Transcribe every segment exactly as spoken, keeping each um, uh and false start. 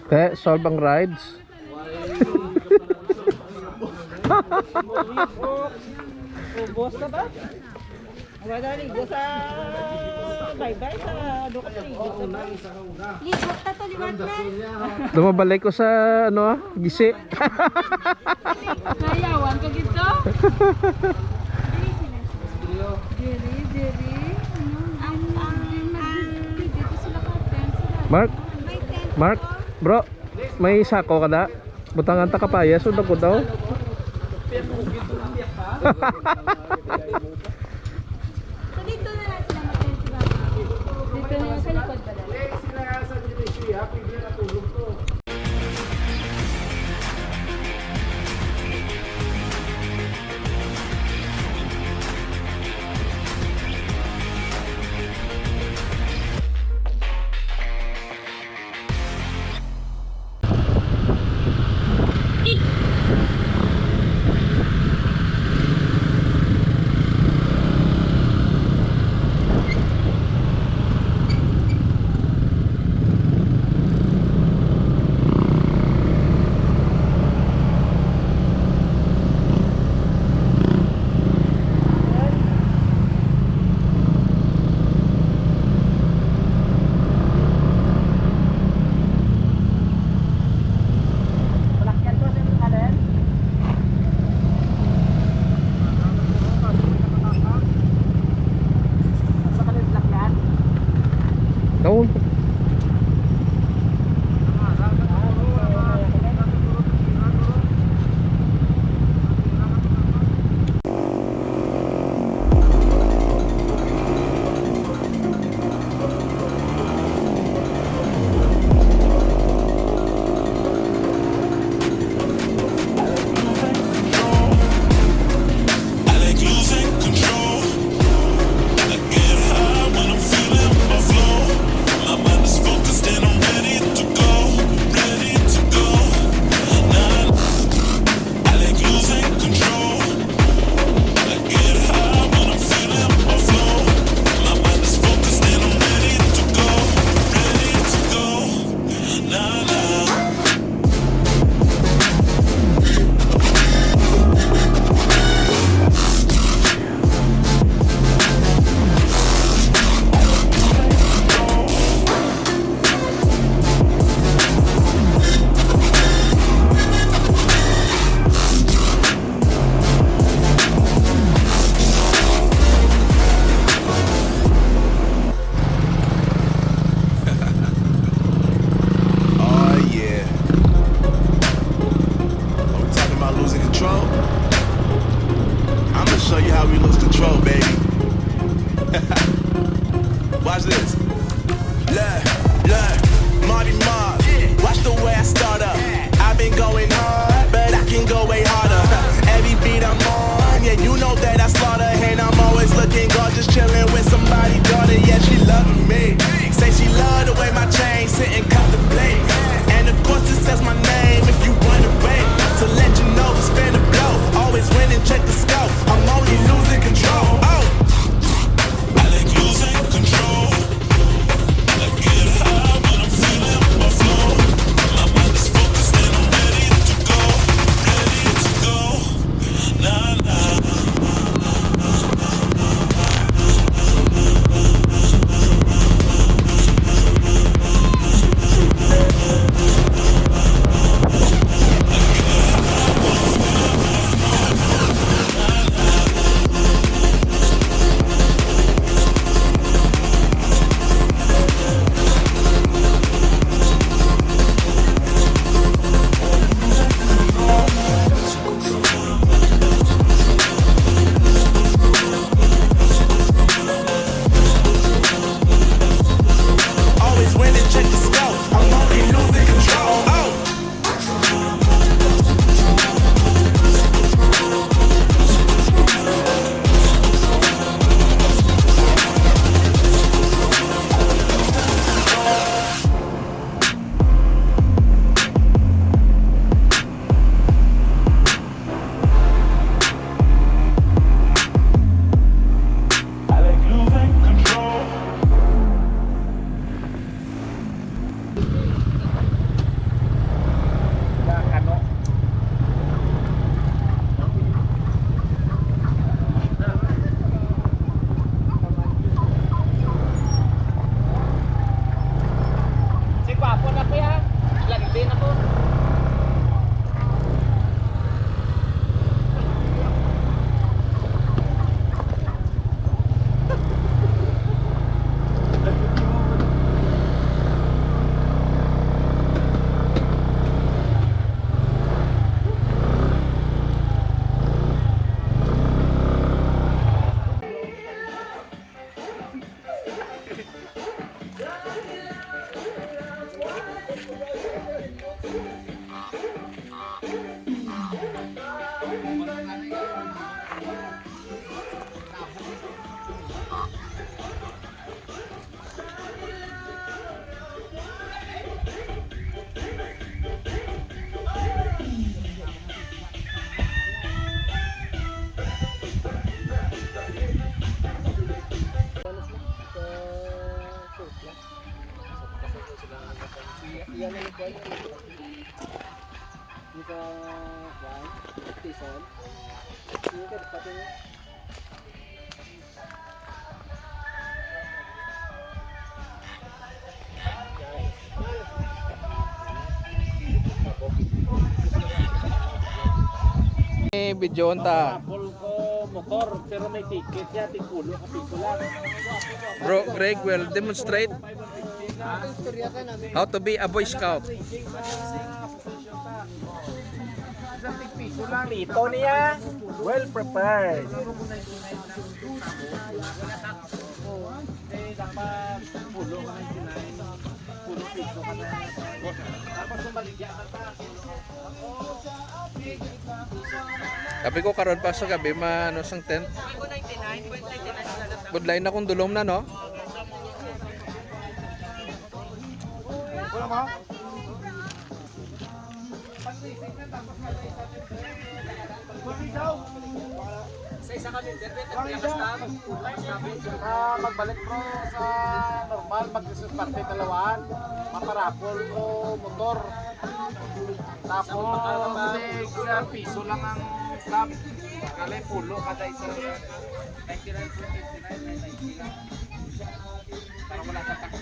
Te, solve ang rides. Ubos ka ba? Wala, ligo sa baybay, sa dukot, ligo ka ba? Ligo ta to, liwat na. Lumabalik ko sa, ano, gisi. Nayawan ka gito? Jerry, Jerry. Ano? Ang, ang, ang, dito sila ka tent, sila. Mark? May tent Mark, to. Bro, may sako ka da? Butangan ta kapayas, o dako daw. So, dito na lang sila mag-tent, sila. Dito na lang sa likod ba? Wala pa yan. Lagi din ako. Iya na yung kuwan, yung isa, kuwan, station. Yung ka, pati yung Eh, video ta. Raffle ko motor, pero may ticket siya, tig-pulo ka piso lang. Bro Greg will demonstrate how to be a Boy Scout. Ito niya, well prepared. Sabi ko karon pa sa gabi, maano sang tent. Good line na kung dulom na, no? Sa isa ka member, may tagpiya ka staff? Ah, magbalik, bro, sa normal, mag-Christmas party, dalawaan. Maparapol ko motor. Tapos, sa piso lang ang staff. Kalay pulo kada isa. Ninety-nine point fifty-nine, ninety lang. Para wala sa tax.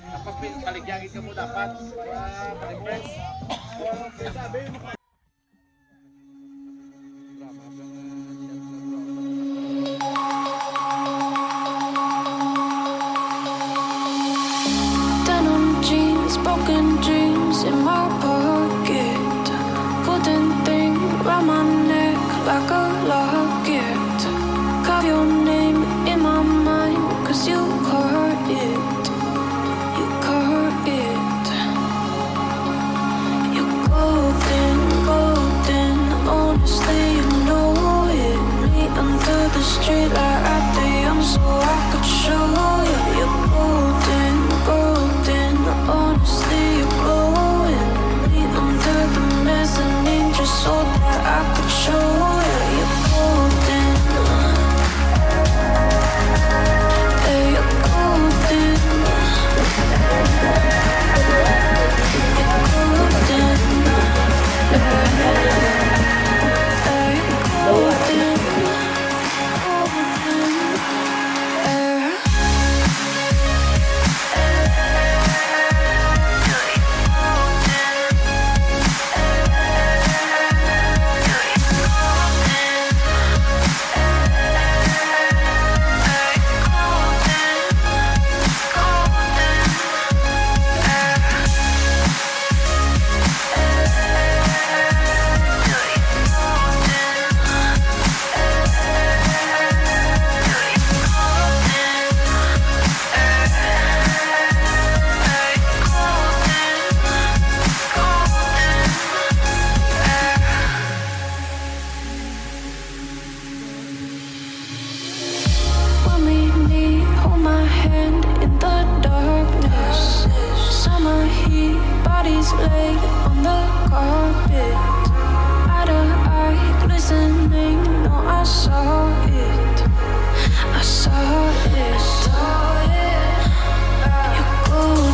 Tapos, pin-, paligyagin ka mo dapat. Para, para impress. Denim jeans, broken dreams in my pocket. Golden thing round my neck like a locket. Carve your name in my mind, 'cause you carved it. You carved it. You're golden, golden, honestly, you know it. Me under the streetlight at the end, so I could show you. You're golden, golden, honestly, you're glowing. Me under the mezzanine, just so that I could show you. You're golden. When we meet, hold my hand in the darkness. Summer heat, bodies laid on the carpet. Eye to eye, glistening, no, I saw it. I saw it. You're golden.